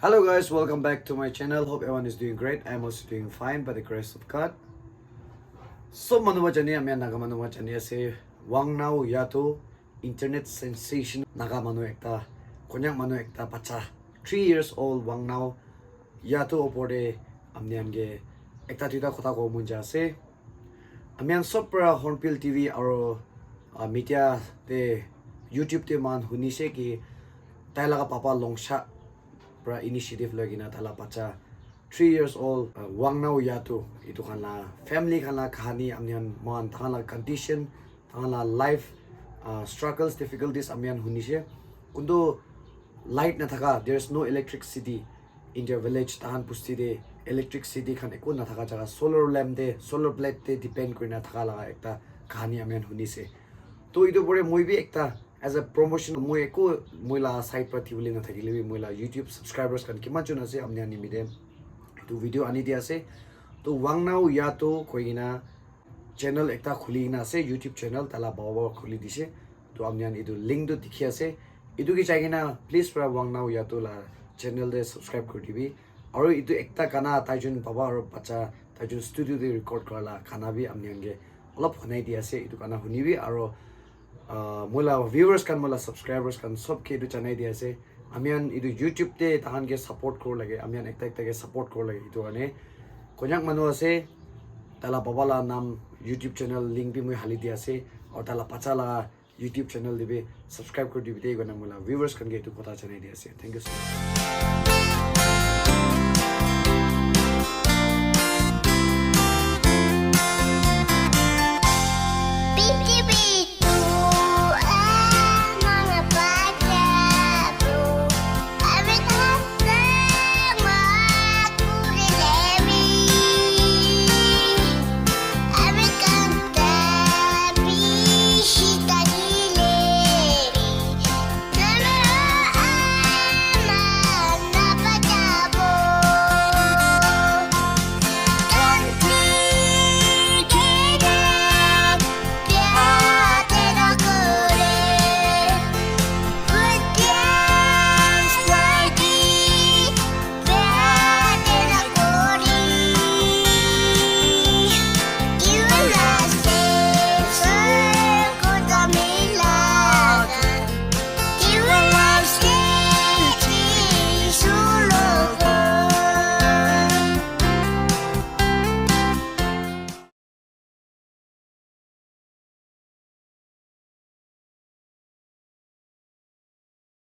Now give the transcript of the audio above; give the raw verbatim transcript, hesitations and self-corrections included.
Hello guys, welcome back to my channel. Hope everyone is doing great. I'm also doing fine by the grace of God. Sob manu ba jani, ami Naga manu ba jani ase, Wangnao Yato, internet sensation, Naga manu ekta, Konyak manu ekta bacha, three years old Wangnao Yato opor te ami khan ke ekta duita kotha kobo mon jai ase. Ami khan sob para Hornbill T V aro, ah, media te, YouTube te moikhan huni se ki tai laga papa Longsha para initiative loi kena tai laga bacha three years old, uh, Wangnao Yato, etu khan la family khan la kahani ami khan, moikhan tahan la condition, tahan la life, uh, struggles, difficulties ami khan huni se. Kuntu light nathaka, there is no electricity in their village, tahan busti te electricity khan eku nathaka jaga, solar lamp te, solar plate te depend kurina thaka laga ekta kahani ami khan huni se. To etu pore moi bi ekta as a promotion, moi eku moi la side para dibole nathakile bi, moi la YouTube subscribers khan kiman jon ase, ami khan nimite etu video ani di ase. To Wangnao Yato koi kena channel ekta khuli kena ase, YouTube channel, tai la baba khuli dise. To ami khan etu link to dikhi ase, etu ke jai kena please para Wangnao Yato la channel te subscribe kuri dibi. Aro etu ekta gana tai jon baba aro bacha tai jon studio te record kura la gana bi ami khan ke olop hunai di ase, etu gana hunibi. Aro, ah, moi la viewers khan, moi la subscribers khan sob ke etu janai di ase, ami khan etu YouTube te tahan ke support kuro lage, ami khan ekta ekta ke support kuro lage. Etu karne Konyak manu ase, tai la baba la nam YouTube channel link bi moi hali di ase, aro tai la bacha la YouTube channel te bi subscribe kuri dibi de, koina moi la viewers khan ke etu kotha janai di ase. Thank you so much.